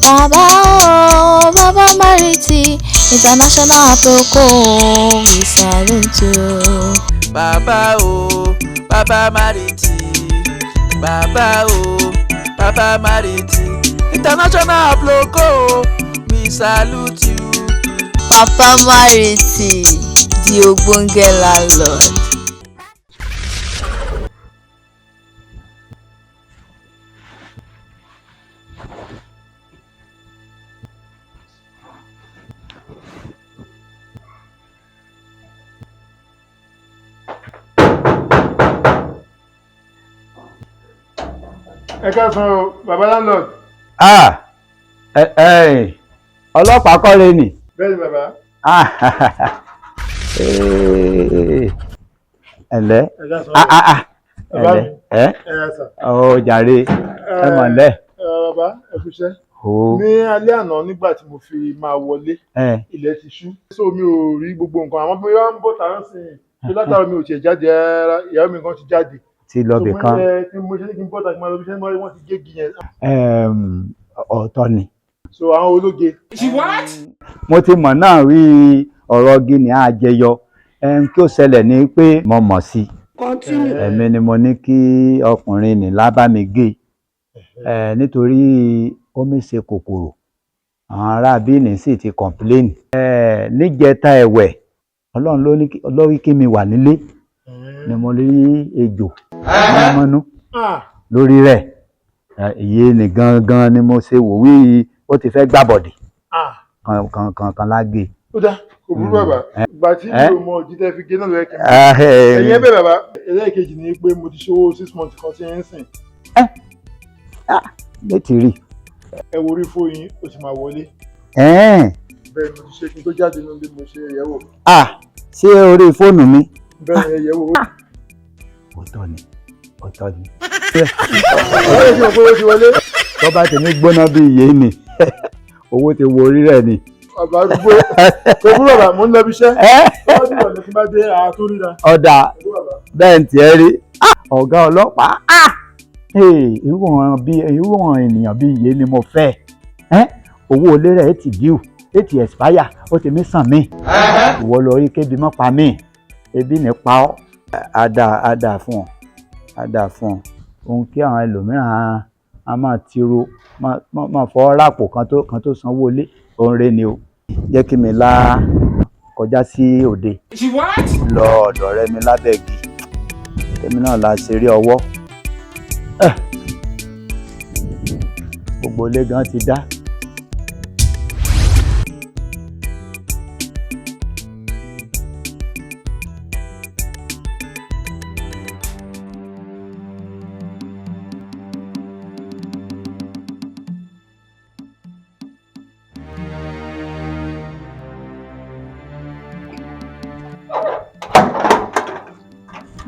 Bàbá o, Bàbá Mariti, International Aproko, we salute you. Bàbá o, Bàbá Mariti, Bàbá o, Bàbá Mariti, International Aproko, we salute you. Papa Mariti, the ogbonge landlord. Ẹ káàsán o, bàbá landlord. Ah, ẹ ẹ ọlọ́pàá kọ́ lè nì. Bẹ́ẹ̀ ni bàbá. Ah, eh, ẹ̀lẹ́. Ẹ káàsán. Ah, ah, ah, Bàbá ẹ̀lẹ́ mi. ẹ Ẹ káàsán. ọ jàre, ẹ mọ̀lẹ́. Ẹ bàbá, ẹ kúṣẹ́. O Ní alẹ́ àná nígbà tí mo fi máa wọlé, ẹ ilẹ̀ ti ṣú. So mi ò rí gbogbo nǹkan, àmọ́ bí wọ́n ń bọ̀ tààrà sí i. Tó látara mi ò tiẹ̀ jáde rárá, ìyàwó mi kan ti jáde. Ti lọ bì kan. Tí mo ṣe ní kí n bọ́ta kí n máa lọ bí iṣẹ́, wọ́n ti gégi yẹn. Ọ̀tọ̀ ni. So àwọn ológe. Mo ti mọ̀ náà rí ọ̀rọ̀ gíní àjẹyọ. Kí ó ṣẹlẹ̀ ni pé mo mọ̀ sí i. Ẹ̀mí ni mo ní kí ọkùnrin ní lábá mi gé e nítorí ó mi ṣe kòkòrò, àwọn ará bíìnì sì ti kọ̀ǹpléènì. Níjẹta ẹ̀wẹ̀, Ọlọ́run ló ní ló wí kí mi wà nílé ni mo rí ejò mọ́nú lórí rẹ̀. Ìyé ni gangan ni mo ṣe wò wí ó ti fẹ́ gbàbọ̀dì kan kan kan kan lágé. Ó dá, kò burú bàbá. Ìgbà tí mi ò mọ ìdí tẹ́ fi gé náà lọ́yẹ̀ kí n. Ẹ̀yin ẹ bẹ́ẹ̀ bàbá, ẹlẹ́ẹ̀kejì ni pé mo ti ṣòwò 6 months kan tí ń sìn. Létí rí. Ẹ wo orí fóònù yín, ó ti máa wọlé. Bẹ́ẹ̀ ni mo ti ṣe kí n tó jáde nínú ilé, mo ṣe ẹ̀yẹ́wò. Ah, ṣé orí fóònù mi? Bẹ́ẹ̀ ni, ẹ̀yẹ́wò. Òótọ́ ni, òótọ́ ni. Ọ̀rẹ́ ti mọ̀ pé ó ti wọlé. Tó bá ti ní gbóná bí iye ni owó ti wo orí rẹ̀ ni. Bàbá arúgbó, kò burú bàbá, mo ń lọ ibi iṣẹ́. Bàbá ti wọlé, tí bá dé àtún ríra. Ọ̀dà bẹ́ẹ̀ ń tiẹ̀ rí ọ̀gá ọlọ́pàá. Irú àwọn bí irú àwọn ènìyàn bí iye ni mo fẹ́. Owó ilé rẹ̀ ti due, ẹ ti expire, ó ti mí sàn mí. Ìwọ lọ rí kébi mọ́ pa mí, ebi ní pa ọ́. Á dà fún ọ, á dà fún ọ. Ohun kí àwọn ẹlòmíràn á máa tiro máa fọwọ́ ràpò kan tó sanwó ilé, òun rè ni o. Jẹ́ kí mi lá kọjá sí òde lọ ọ̀dọ̀ rẹ mi lábẹ́ igi, tèmi náà la ṣeré ọwọ́. Gbogbo ilé gan ti dá.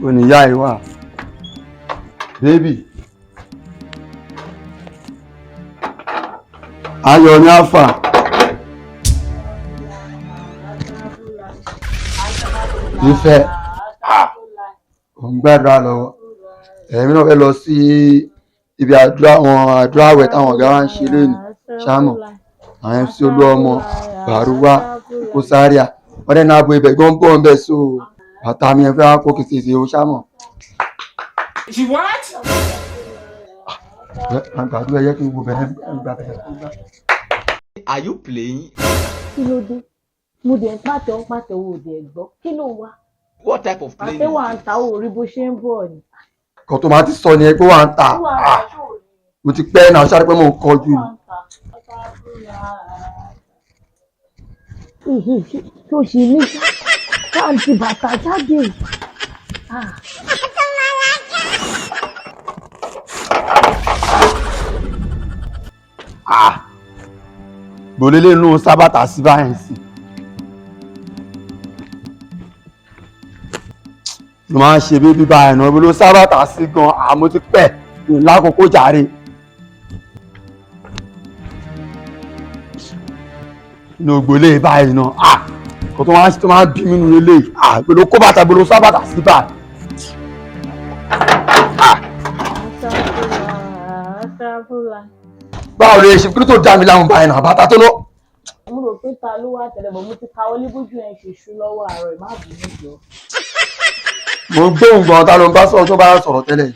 Oníyá ìwà bébì ayọ̀ ní àfà. Ìfẹ́ ò ń gbàdúrà lọ́wọ́. Ẹ̀mí náà fẹ́ lọ sí ibi àdúrà, àwọn àdúrà àwẹ̀ táwọn ọ̀gá wa ń ṣe lónìí ṣáàmù, àwọn MC Olúọmọ, Bàrúwá, Koko Zaria, wọ́n dẹ̀ náà bo ibẹ̀ gan bọ̀ ń bẹ̀, so bàtà mi ẹ fẹ́ wá kó kìsì ìṣe o ṣáàmù. Àgbàdo ẹ yẹ kí n wo bẹ̀rẹ̀ gbà bẹ̀rẹ̀. Are you playing? Kí ló dé? Mo dẹ̀ ń pàtẹ́wọ́ pàtẹ́wọ́, ò dẹ̀ gbọ́. Kí ló wá? What type of playing? Pàtẹ́wọ́ à ń ta, ò rí bó ṣe ń bọ̀ ni. Kan tó máa ti sọ ni ẹ pé wà ń ta. Ó wà ń ta, ṣó ò rí? Mo ti pẹ́ náà ṣáà pé mo ń kọjú ni. Wà ń ta. Tó ṣì ní káàntì bàtà jáde. Ah. Gbòlélé inú sábàtà sí báyìí sí. Ló máa ń ṣe bébí báyìí náà, ló sábàtà sí gan, àmọ́ ti pẹ́ lákòókò jàre. Inú ògbólé báyìí náà, kò tó máa ń bí mi nínú ilé, gbòló kó bàtà, gbòló sábàtà sí báyìí. Aṣáfúlà, aṣáfúlà. Báwo lè ṣe kí ló tó dá mi láwọn báyìí náà bàtà tó lọ. Mo rò pé ta ló wá tẹ́lẹ̀ bọ̀, mo ti ka wọlé bójú ẹ̀ ṣe ṣú lọ́wọ́ àárọ̀, má bínú jọ. Mo gbóhùn gan, ta ló ń bá sọ̀rọ̀ tó bá sọ̀rọ̀ tẹ́lẹ̀?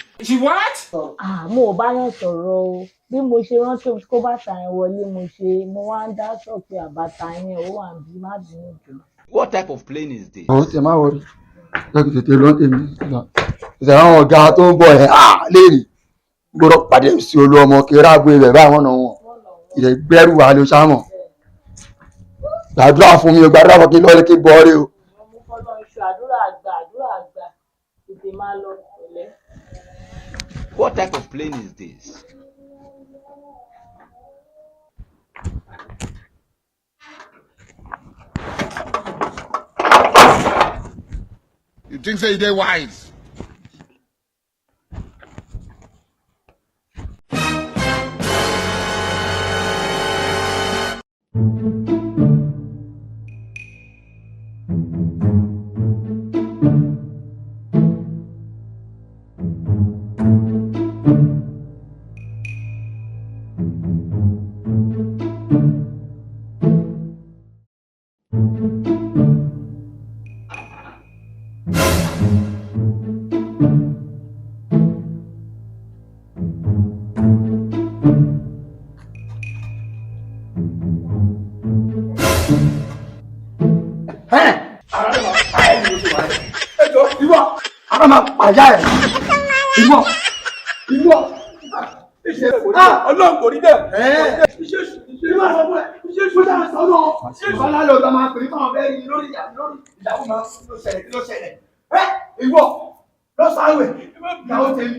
Ah, mo ò bá yàn sọ̀rọ̀ o. Bí mo ṣe rántí kó bàtà yẹn wọlé, mo ṣe mo wá ń dá sọ pé àbàtà yẹn ó wà ń bí, má bínú jọ. What type of plane is this? Àwọn tẹ máa wọrí lọ́kì tètè lọ́n tèmi tètè àwọn ọ̀gá tó ń bọ̀ ẹ̀ á léèrè gbọ́dọ̀ pàdé sí olú ọmọ kéré àgbo ibẹ̀ báwọn náà wọn ilẹ̀ gbẹ́rù wà ló sámọ̀ gbàdúrà fún mi o, gbàdúrà fún kí lọ́ọ̀lẹ́ kí bọ́ọ̀rẹ́ o. Mo fọlọ́ iṣu àdúrà àgbà, àdúrà àgbà, tètè máa lọ pẹ̀lẹ́. What type of plane is this? You think say they wise? Ìwọ ara máa pàyà ẹ, ìwọ ìwọ. Ọlọ́run kò rí bẹ́ẹ̀. Ìwọ sọ fún ẹ, mo ṣáà sọ náà bọ́lá lọ́dọ̀ máa pè é fáwọn bẹ́ẹ̀ ni lórí ìyàwó máa ló ṣẹlẹ̀, kí ló ṣẹlẹ̀ ẹ? Ìwọ lọ́sàn-án ìyàwó tèmi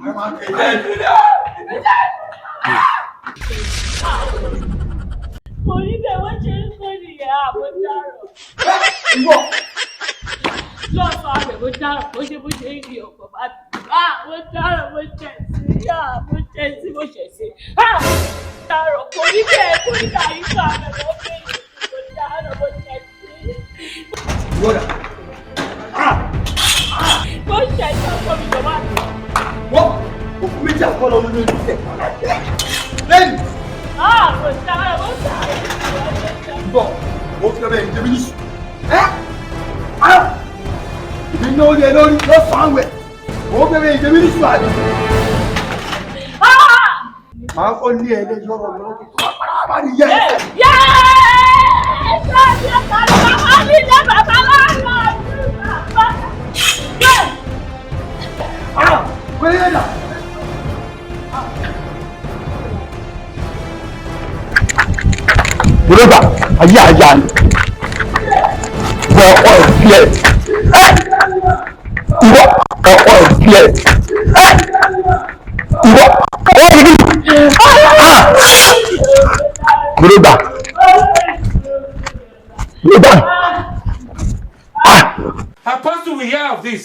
ẹ máa pè é. Kò rí bẹ́ẹ̀, wọ́n ṣe ń sọ nìyẹn, àmọ́ dárò. Ìwọ Lọ́sàn-án àgbẹ̀, mo dárò, bó ṣe ń rí ọkọ̀ bá mi. Ah, mo dárò, mo ṣẹ̀ sí, ah, mo ṣẹ̀ sí, mo ṣẹ̀ sí. Ah, dárò, kò rí bẹ́ẹ̀, kò rí bẹ́ẹ̀, àyíká rẹ̀ ló fẹ́ yìí. Mo dárò, mo ṣẹ̀ sí. Ìwọ dà? Mo ṣẹ̀ sí ọkọ mi jọ̀wọ́ àná. Wọ́n òkú méjì àkọlọ lórí ìṣẹ̀ lẹ́yìn. Ah, mo dárò, mo dárò. Bọ̀ mo fi ọbẹ̀ ìjẹ́bi níṣu ẹ́ ah ìbí náà ó lé lórí lọ́sàn-án wẹ̀, mo fi ọbẹ̀ ìjẹ́bi níṣu àbí. Ah! Màá kọ́ ní ẹ lẹ́jọ́ ọ̀rọ̀ lọ́wọ́ tó bá padà bá ní yẹ. Ah wẹ́rẹ́ dà. Bùrọ̀dà ayé àyà ni wọ ọkọ ìbílẹ̀ ẹ, ìwọ ọkọ ìbílẹ̀ ẹ, ìwọ ọkọ ìbílẹ̀ ah bùrọ̀dà bùrọ̀dà ah. Apostle will hear of this.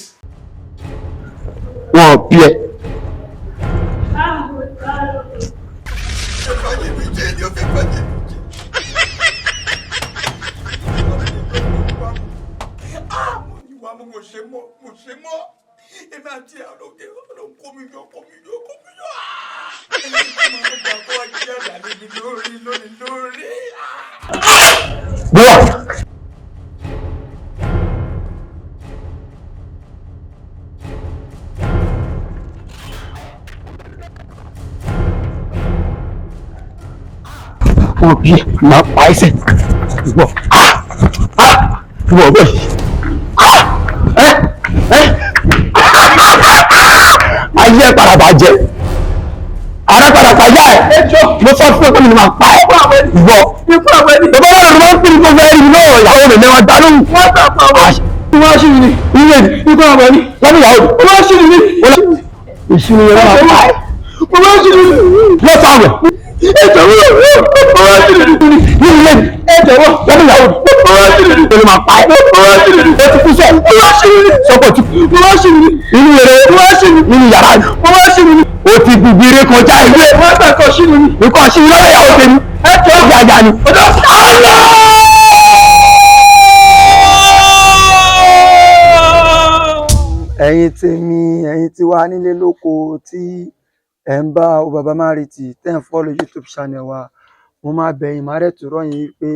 Wọn bí ẹ. Mo ṣe mọ́, mo ṣe mọ́. Èmi àti àlọ́kẹ́ ọlọ́run kó mi yọ, kó mi yọ, kó mi yọ. Mo gbà kó wá jíjẹ́ àdàlẹ́ mi lórí lórí lórí. Bùrọ̀. Wọn bí ẹ máa pa ẹsẹ̀ ìwọ ah ah ìwọ bẹ́ẹ̀ ah ẹ ẹ ayé ẹ padà bàjẹ́, ara padà pàjá ẹ. Mo sọ fún ẹ pé mi ni màá pa ẹ ìwọ. Bàbá náà ló máa ń pè ní gbogbo ẹni náà, ìyàwó mi mẹ́wàá dá lóhùn. Wọ́n ṣì ní ilé ikú àwọn ẹni lọ́dún ìyàwó mi. Wọ́n ṣì ní ìṣúná yẹn máa pa ẹ. Wọ́n ṣì ní lọ́sàn-án àwẹ̀. Ẹ jọ̀wọ́, wọ́n ṣì ní ní ilé ẹ jọ̀wọ́ lọ́dún ìyàwó mi. Wọ́n ṣì ní ìlú máa pa ẹ. Wọ́n ṣì ní ẹ ti kú sọ. Wọ́n ṣì ní sọ́kọ̀ tí wọ́n ṣì ní inú rẹ̀ wọ́n ṣì ní nínú yàrá mi. Wọ́n ṣì ní o ti gbùgbì rẹ kọjá ìwé. Wọ́n gbà kọ́ sí mi. Nǹkan sí mi lọ́wọ́ ìyàwó tèmi. Ẹ jọ̀ọ́ ìyá ni. Ọjọ́ ẹ̀yin tèmi, ẹ̀yin tí wà nílé lóko tí ẹ̀ ń bá o Baba Mariti, tẹ́ ń follow YouTube channel wa, mo máa bẹ̀ yín, máa dẹ̀ tún rọ̀ yín pé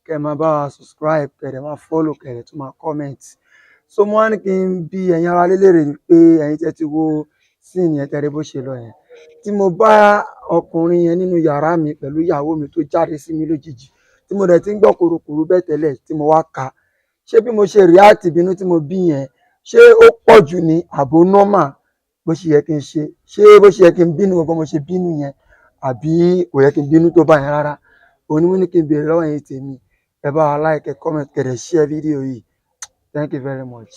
kẹ́ ẹ máa bá wa subscribe, kẹ́ ẹ dẹ̀ máa follow, kẹ́ ẹ dẹ̀ tún máa comment. So mo wá ní kí n bi ẹ̀yin ará lé léèrè pé ẹ̀yin tẹ́ ti wo scene yẹn, tẹ́ rí bó ṣe lọ yẹn, tí mo bá ọkùnrin yẹn nínú yàrá mi pẹ̀lú ìyàwó mi tó jáde sí mi lójijì, tí mo dẹ̀ ti ń gbọ́ kùrukùru bẹ́ẹ̀ tẹ́lẹ̀, tí mo wá ka, ṣé bí mo ṣe react, ìbínú tí mo bí yẹn, ṣé ó pọ̀ jù ní àbò normal bó ṣe yẹ kí n ṣe? Ṣé bó ṣe yẹ kí n bínú gbogbo mo ṣe bínú yẹn, àbí kò yẹ kí n bínú tó bá yẹn rárá? Òun ni mo ní kí n béèrè lọ́wọ́ yín tèmi. Ẹ bá wa like, ẹ comment, kẹ́ dẹ̀ share fídíò yìí. Thank you very much.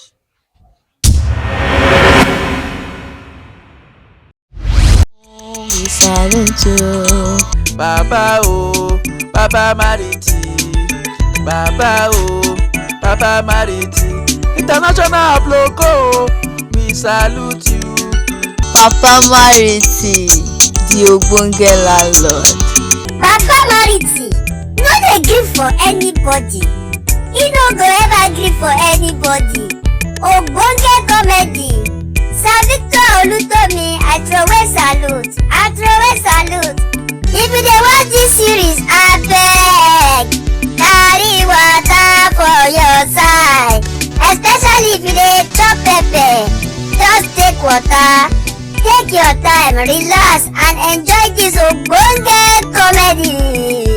We salute you. Bàbá o, Baba Mariti, Bàbá o, Baba Mariti, international aproko o, we salute you. Papa Mariti, the ogbonge landlord. Papa Mariti no dey gree for anybody. E no go ever gree for anybody. Ogbonge comedy. Sir Victor Olutomi, I throway salute. I throway salute. If you dey watch dis series, abeg carry water for your side. Especially if you dey chop pepper. Just take water, take your time, relax and enjoy dis ogbonge comedy.